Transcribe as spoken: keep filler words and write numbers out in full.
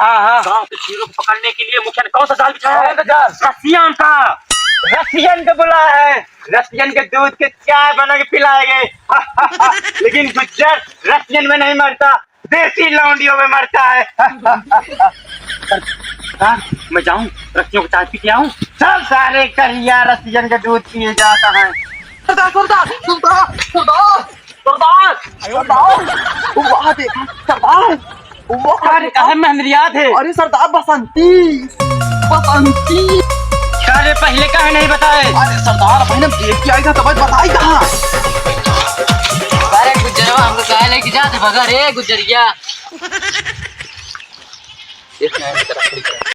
हाँ, हाँ। गांव के चीरों को पकड़ने के लिए मुखिया ने कौन सा जाल बिछाया है? कौन सा जाल? रसियन का। रसियन को बुलाया है, रसियन के दूध के चाय बना के पिलाएंगे। लेकिन गुज्जर रसियन में नहीं मरता, देसी लौंडियों में मरता है। हाँ, मैं जाऊं, रसियों को चाय पी के आऊं? चल सारे करिया, रसियन के दूध पिए जाता है। सरदार, सरदार, सरदार, सरदार, सरदार, वो वहाँ देखा, सरदार, वो वहाँ अरे, देखा। काहे मेहंदरियात है? अरे सरदार, बसंती, बसंती। अरे, पहले काहे नहीं बताए? अरे सरदार, पहले देख के आई था, तब बताई था। अरे गुजरवा, हमको काहे लेके जाते भगा रे गुजरिया?